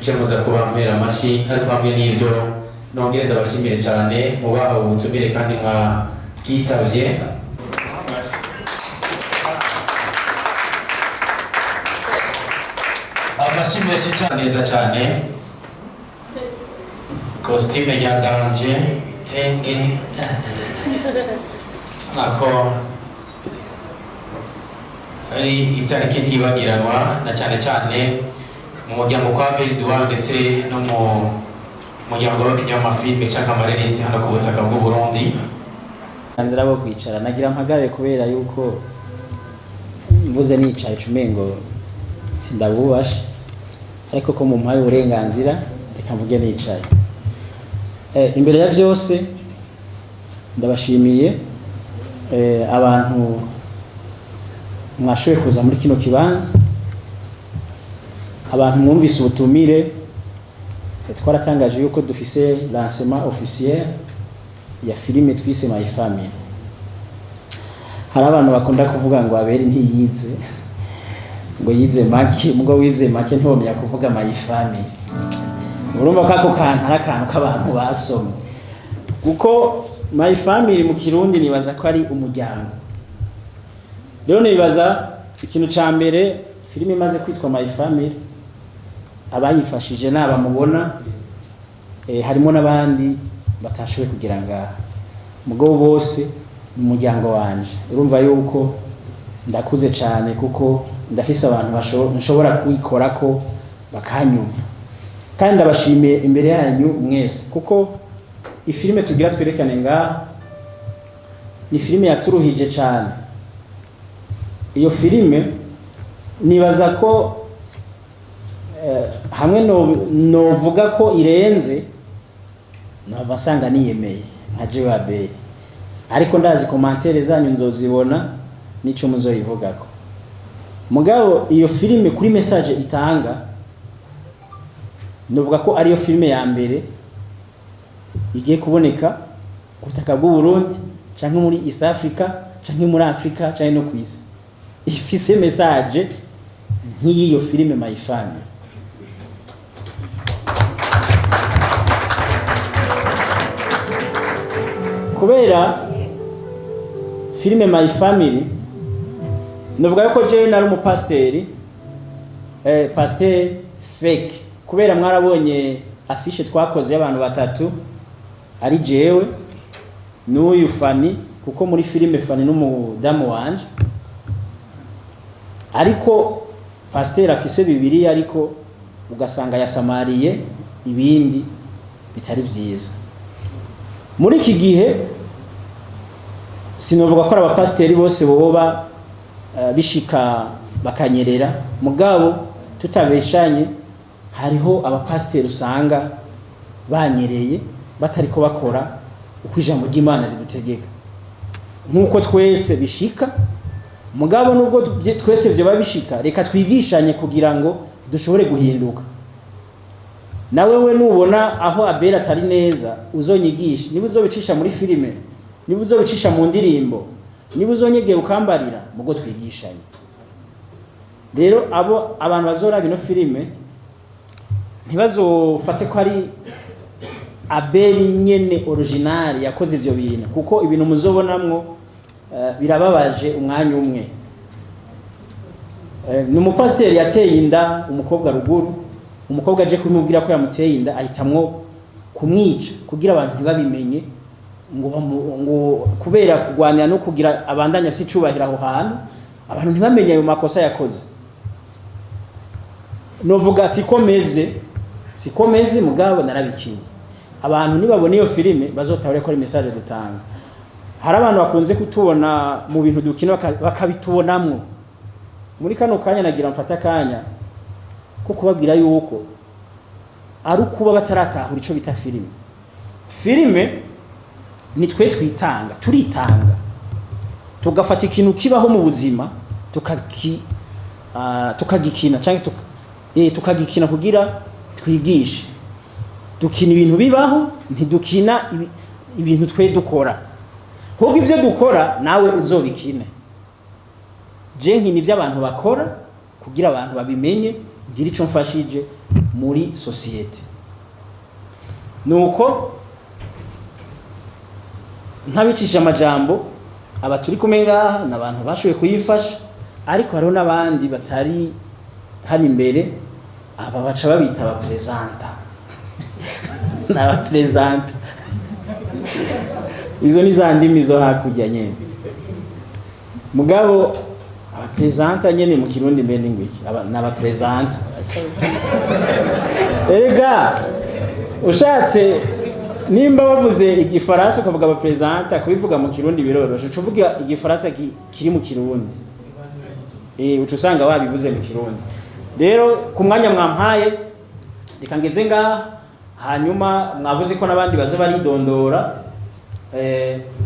Muce muza kubampera amashyi. Ariko hamwe n'ivyo, nongere ndabashimire cyane mubahawe ubutumire kandi mwabwitavye. Amashyi menshi cyane, neza cyane. Costume rya danger, tenge nako ari itariki ntibagiranwa, na cyane cyane mu muryango kwa Abel ndetse no mu muryango w'abakinnyi b'amafilme cyangwa amareresi hano ku butaka bw'u Burundi. Nzira bo kwicara, nagira mpagarare kubera yuko mvuze nicaye umengo sindabubashe, ariko ko mumpaye uburenganzira, reka mvuge nicaye. Imbere ya byose ndabashimiye abantu mwashoboye kuza muri kino kibanza, abantu mwumvise ubutumire. Twaratangaje yuko dufise lancement officiel ya filime twise My Family. Hari abantu bakunda kuvuga ngo Abeli ntiyize, ngo yize make. Mugo wize make ntiwomenya kuvuga My Family. Urumva ko ako kantu ari akantu k'abantu basomye, kuko My Family mu Kirundi nibaza ko ari umuryango. Rero nibaza ikintu ca mbere, filime imaze kwitwa My Family, abayifashije naba mubona, harimo n'abandi batashoboye kugira ngaha, mugabo bose ni umuryango wanje. Urumva yuko ndakuze cyane, kuko ndafise abantu nshobora kuyikorako bakanyumva. Kandi ndabashimiye imbere yanyu mwese, kuko ifilime tugira twerekane ngaha ni filime yaturuhije cyane. Iyo filime nibaza ko hamwe novuga ko irenze, nava nsanga niyemeye nka jewe Abeli, ariko ndazi commentaires zanyu nzozibona nico muzoyivugako. Mugabo iyo filime, kuri message itanga, novuga ko ariyo filime ya mbere igiye kuboneka ku butaka bw'u Burundi, canke muri East Africa, canke muri Africa, canke no kwisi, ifise message nk'iyo filime My Family. Kubera filime My Family, novuga yuko jewe nari umupasiteri, pasiteri fake, kubera mwarabonye affiche twakoze y'abantu batatu, ari jewe n'uyu Fani, kuko muri filime Fani n'umudamu wanje. Ariko pasiteri afise Bibiliya, ariko ugasanga yasamariye ibindi bitari vyiza. Muri iki gihe sinovuga ko ari abapasiteri bose boba bishika bakanyerera, mugabo tutabeshanye, hariho abapasiteri usanga banyereye, batariko bakora uko ijambo ry'Imana ridutegeka, nk'uko twese bishika. Mugabo nubwo twese vyoba bishika, reka twigishanye kugira ngo dushobore guhinduka. Nawe we nubona aho Abeli atari neza, uzonyigisha. Niba uzobicisha muri filime, niba uzobicisha mu ndirimbo, niba uzonyegera ukambarira, mugo twigishanye. Rero abo abantu bazoraba ino filime ntibazofate ko ari Abeli nyene original yakoze ivyo bintu, kuko ibintu muzobonamwo birababaje. Umwanya umwe ni umupasiteri yateye inda umukobwa ruguru. Umukobwa aje kumubwira ko yamuteye inda, ahitamwo kumwica kugira abantu ntibabimenye, ngo kubera kurwanira no kugira abandanya afise icubahiro aho hantu, abantu ntibamenye ayo makosa yakoze. Novuga siko meze, siko meze, mugabo narabikinye. Abantu nibabona iyo filime bazotabure ko ari message dutanga. Hari abantu bakunze kutubona mu bintu dukina bakabitubonamwo. Muri kano kanya nagira mfata akanya ko kubabwira yuko ari ukuba bataratahura ico bita filime. Filime ni twe twitanga, turitanga, tugafata ikintu kibaho mu buzima, tukagikina canke tukagikina kugira twigishe. Dukina ibintu bibaho, ntidukina ibintu twe dukora. Ahubwo ivyo dukora nawe uzobikine. Je nkina ivyo abantu bakora kugira abantu babimenye. ngira ico mfashije muri société. Nuko ntabicishije amajambo, aba turi kumwe ngaha ni abantu bashoboye kuyifasha, ariko hariho n'abandi batari hano imbere. Aba baca babita abaprésentants, ni abaprésentants. Izo ni za ndimi zo hakurya nyene. Mugabo abaprésentants nyene mu Kirundi mbe ni ngwiki? Ni abaprésentants. Erega ushatse, nimba bavuze Igifaransa ukavuga abaprésentants, kubivuga mu Kirundi biroroshe. Uca uvuga Igifaransa kiri mu Kirundi, uca usanga wabivuze mu Kirundi. Rero ku mwanya mwampaye, reka ngeze ngaha. Hanyuma mwavuze ko n'abandi baza baridondora,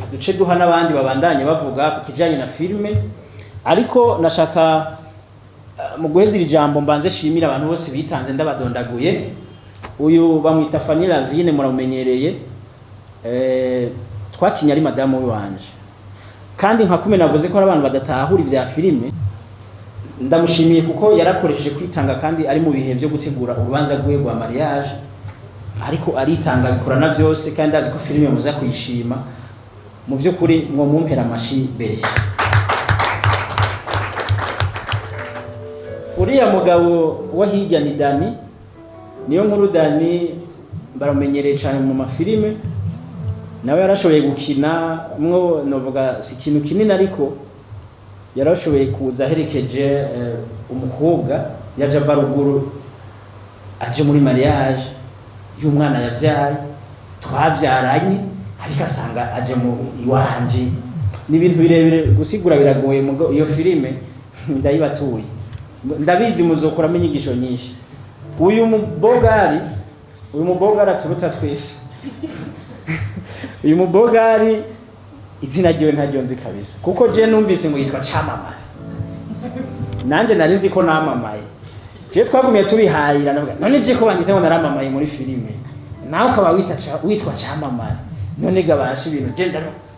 kaduce duha n'abandi babandanye bavuga ku kijanye na filme. Ariko nashaka mu guheza iri jambo mbanze shimira abantu bose bitanze ndabadondaguye. Uyu bamwita Fanny Lavine, muramumenyereye, twakinye ari madamu wanje. Kandi nka kume navuze ko hari abantu badatahura ivya filime, ndamushimiye kuko yarakoresheje kwitanga, kandi ari mu bihe byo gutegura urubanza rwiwe rwa mariage, ariko aritanga, abikorana byose, kandi azi ko filime muza kuyishima. Mu vy'ukuri mwo mumpera amashi mbere. Uriya mugabo wa hirya ni Dani niyo nkuru. Dani baramenyereye cyane mu mafilime, nawe yarashoboye gukina mwo, novuga si ikintu kinini, ariko yarashoboye kuza aherekeje umukobwa yaje ava ruguru, aje muri mariage y'umwana yavyaye, twavyaranye, ariko asanga aje mu iwanje. Ni ibintu birebire gusigura, biragoye. Mugo iyo filime ndayibatuye, ndabizi muzokuramo inyigisho nyinshi. Uyu mubogari aturuta twese, uyu mubogari izina ryiwe ntaryo nzi kabisa, kuko je numvise ngo yitwa Camamare, nanje nari nzi ko namamaye. Je twagumye tubiharira, ndavuga none je ko banyita ngo naramamaye muri filime, nawe ukaba witwa Camamare, none gabasha ibintu je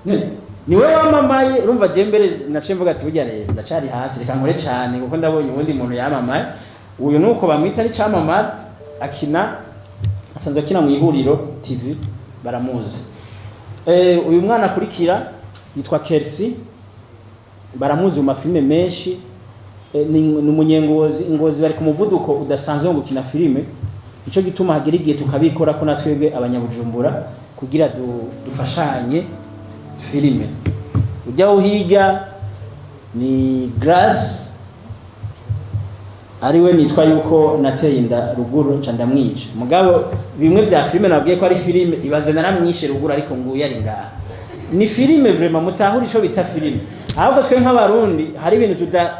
none niwe wamamaye? Urumva je mbere naciye mvuga ati burya rero ndacari hasi, reka nkore cane kuko ndabonye uwundi muntu yamamaye. Uyu nuko bamwita ari Camamare, akina, asanzwe akina mu Ihuriro TV, baramuzi. Uyu mwana akurikira yitwa Kersi, baramuzi mu mafilime menshi. Ni umunyengozi. Ingozi bari ku muvuduko udasanzwe wo gukina filime, nico gituma hagira igihe tukabikora ko natwebwe Abanyabujumbura kugira dufashanye filime. Ujya hirya ni Grace, ariwe nitwa yuko nateye inda ruguru nca ndamwica. Mugabo bimwe vya filime nabwiye ko ari filime, ibaze naramwishe ruguru, ariko nguyu ari ngaha. Ni filime vraiment, mutahura ico bita filime. Ahubwo twe nk'Abarundi hari ibintu tuda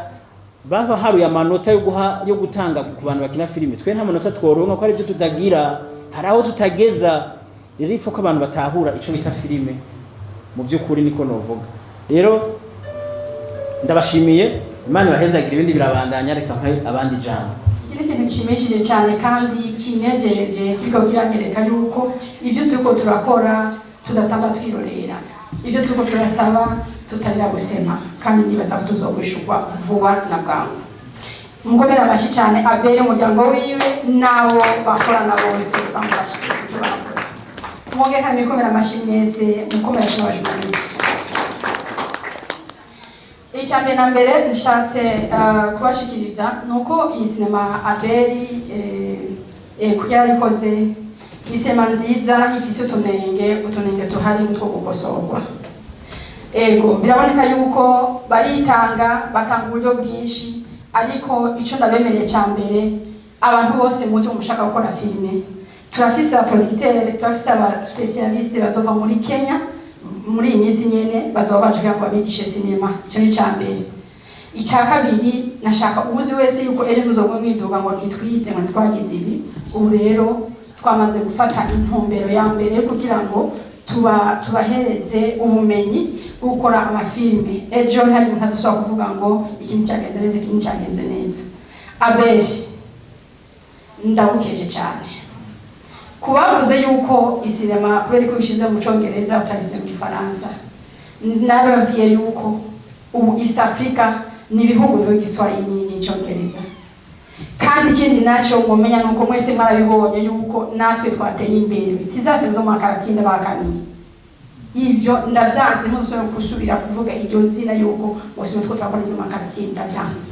baba haruye amanota yo guha, yo gutanga ku bantu bakina filime, twe nta manota tworonka ko ari byo tutagira, hari aho tutageza. Rero ifo ko abantu batahura ico bita filime mu by'ukuri, niko novuga. Rero ndabashimiye, Imana ibahezagira, ibindi birabandanya. Reka mpe abandi ijambo. Iki ni ikintu gishimishije cyane kandi kinejereje, kiriko kiranyereka yuko ibyo turiko turakora tudatamba twirorera, ibyo turiko turasaba tutarira gusema, kandi nibaza ko tuzokwishurwa vuba na bwangu. Mukomere amashyi cyane Abere, umuryango wiwe n'abo bakorana bose bamufashije kuco bakoze. Mwongere kandi mukomere amashyi mwese, mukomere amashyi n'abajournaliste. Icya mbere na mbere nshatse kubashikiriza ni uko iyi sinema Abeli yarayikoze, ni sinema nziza ifise utunenge tuhari nutwo gukosorwa. Ego, biraboneka yuko baritanga, batanga uburyo bwinshi, ariko ico ndabemereye cya mbere, abantu bose muzi mushaka gukora filime, turafise aba producteur, turafise aba spécialiste bazova muri Kenya muri iyi minsi nyene, bazoba baje kugira ngo babigishe sinema. Icyo ni icya mbere. Icya kabiri, nashaka uwuzi wese yuko ejo ntuzoguma mwiduga ngo ntitwize, ngo ntitwagize ibi. Ubu rero twamaze gufata intumbero ya mbere kugira ngo tubahereze ubumenyi bwo gukora amafilime, ejo ntihagire umuntu azosubira kuvuga ngo iki nticyagenze neza, iki nticyagenze neza. Abeli, ndagukeje cyane kubavuze yuko isinema kubera ko ubishyize mu Cyongereza utagise mu Gifaransa. Nababwiye yuko ubu East Africa ni ibihugu bivuga Igiswahili n'Icyongereza. Kandi ikindi nacyo mumenya nuko mwese mwarabibonye yuko natwe twateye imbere. Sizase zo mu makaratinda bakaniye ivyo, ndavyanse. Ntimuzosubire gusubira kuvuga iryo zina yuko mwese two turakora izo makaratinda, ndavyanse,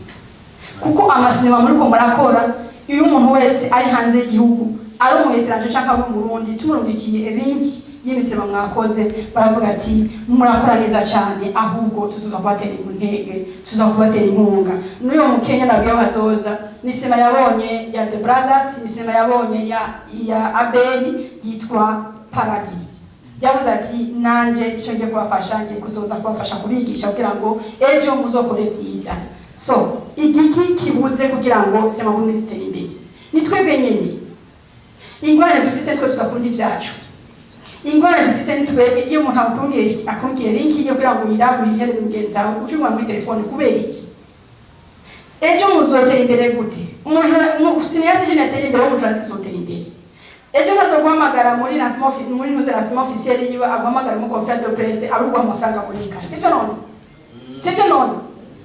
kuko amasinema muriko murakora, iyo umuntu wese ari hanze y'igihugu, ari umu étranger canke ari umurundi, tumurungikiye link y'imisema mwakoze, baravuga ati: "Murakora neza cyane, ahubwo tuzoza kubatera intege, tuzoza kubatera inkunga." N'uyo mukenya nabwiye hazoza ni sinema yabonye ya The Brothers, ni sinema yabonye ya Abeli yitwa Paradis. Yavuze ati: "Nanje icyo ngiye kubafasha, ngiye kuzoza kubafasha kubigisha kugira ngo ejo muzokore vyiza." So igiki kibuze kugira ngo sinema Burundi zitere imbere? Ni twebwe nyene. Ingorane dufise, twe tudakunda ivyacu. Ingorane dufise ni twebwe. Iyo umuntu akurungiye link ye kugira ngo uyirabe, uyihereze mugenzi wawe, uce uguma muri telefone. Kubera iki? Ejo muzotera imbere gute? Cinéaste je natera imbere, umujournaliste uzotera imbere ejo ntazoguhamagara muri lancement muri ntuze lancement officiel yiwe, aguhamagara mu conférence de presse, ari uguha amafaranga aboneka, sivyo none? Sivyo none?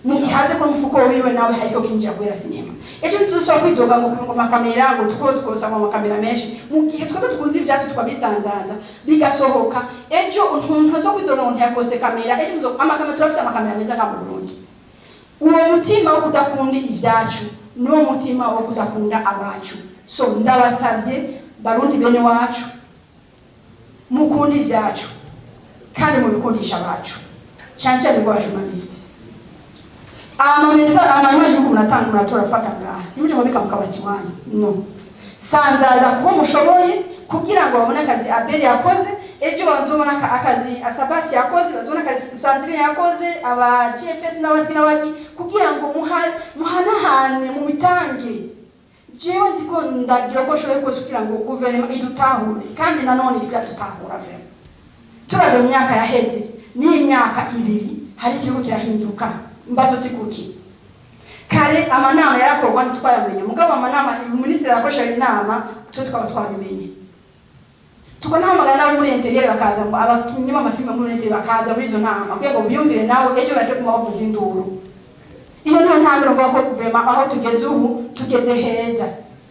Mu gihe aze ko umufuko wiwe nawe hariko kinjira kubera sinema, ejo ntituzosubira kwidoga ngo amakamera, ngo tuko twosaba amakamera menshi, mu gihe twebwe dukunze ivyacu tukabisanzaza bigasohoka. Ejo ntuzo kwidoga ngo ntiyakose kamera. Ejo amakamera, turafise amakamera meza nga mu Burundi. Uwo mutima wo kudakunda ivyacu niwo mutima wo kudakunda abacu. So ndabasavye, Barundi bene wacu, mukunda ivyacu kandi mubikundisha abacu, cyane cyane rwa journaliste. Amamesa amaimage muko muratanga, muratora, fata ngaha, ntimuje mubika mu kabati wanyu. No sanzaza kuba mushoboye kugira ngo babone akazi Abel yakoze, ejo bazobona akazi Asabasi yakoze, bazobona akazi Sandrine yakoze, aba GFS n'abandi n'abandi, kugira ngo muhanahane mubitange. Jewe ndiko ndagira uko nshoboye kose kugira ngo guverinoma idutahure, kandi nanone iriko iradutahura vraiment. Turavye mu myaka yaheze n'imyaka 2, hari ikiriko kirahinduka. Mbazo uti kuki? Kare amanama yarakorwa ntitwayamenye, mugabo amanama minisitiri arakoresha inama, twe tukaba twabimenye, tukanahamagara n'abo muri intérieur bakaza, ngo abakinyi b'amafilime muri intérieur bakaza muri izo nama kugira ngo biyumvire nawe, ejo bareke kuma bavuza induru. Iyo niyo ntambwe uvuga ko vraiment aho tugeze ubu tugeze heza.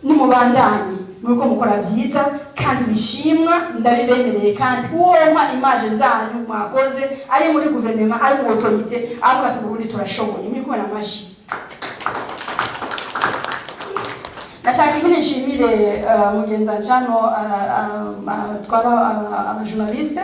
Nimubandanye muriko mukora vyiza kandi bishimwa, ndabibemereye. Kandi uwompa image zanyu mwakoze, ari muri guverinoma, ari mu autorité, avuga ati: "Burundi turashoboye." Muri kubona amashi. Ndashaka ikindi nshimire mugenzi wanje hano atwara abajournaliste,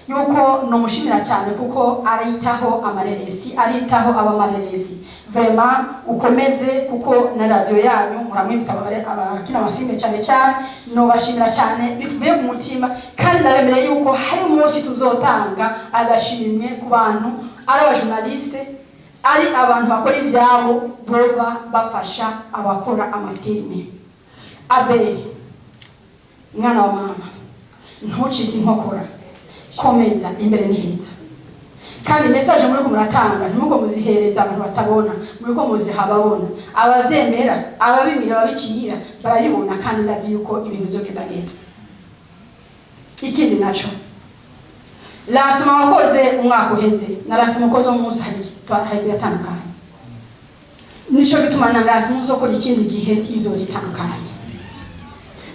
yuko nomushimira cyane kuko aritaho amareresi, aritaho abamareresi. Vraiment ukomeze, kuko na radio yanyu muramwifite abakina amafilme cyane cyane. Nobashimira cyane bivuye ku mutima, kandi ndabemereye yuko hari umunsi tuzotanga agashimwe ku bantu, ari abajournaliste, ari abantu bakora ibyabo, boba bafasha abakora amafilme. Abeli, mwana wa mama, ntucike inkokora, komeza, imbere ni heza. Kandi message muri ko muratanga, ntimuko muzihereza abantu batabona, muri ko muziha ababona, abavyemera, ababimira, ababicira barabibona, kandi ndazi yuko ibintu bizogenda neza. Ikindi naco, lancement wakoze umwaka uheze na lancement ukoze umunsi hari biratandukanye. Nico gituma na lancement uzokora ikindi gihe izo zitandukanye.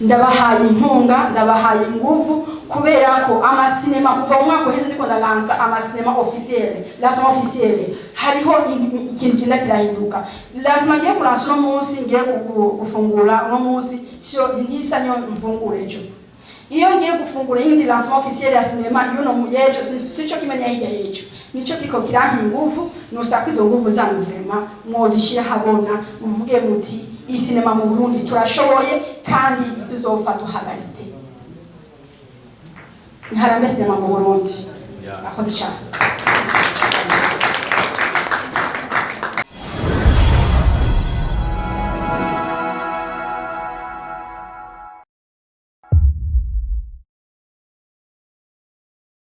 Ndabahaye inkunga, ndabahaye inguvu, kubera ko amasinema kuva mu mwaka uheze ndiko ndalansa amasinema officiel, lancement officiel, hariho ikintu kigenda kirahinduka. Lancement ngiye kulansa uno munsi, ngiye gufungura uno munsi, sio ntisa niyo mfungura ejo. Iyo ngiye gufungura iyindi lancement officiel ya sinema yuno yejo, sico kimenya hirya yejo. Nico kiko kirampa inguvu. Nusaka izo nguvu zanyu vraiment mwozishira habona, muvuge muti: "Isinema mu Burundi turashoboye kandi tuzopfa duhagaritse." Ntiharambe sinema mu Burundi. Akoze cyane.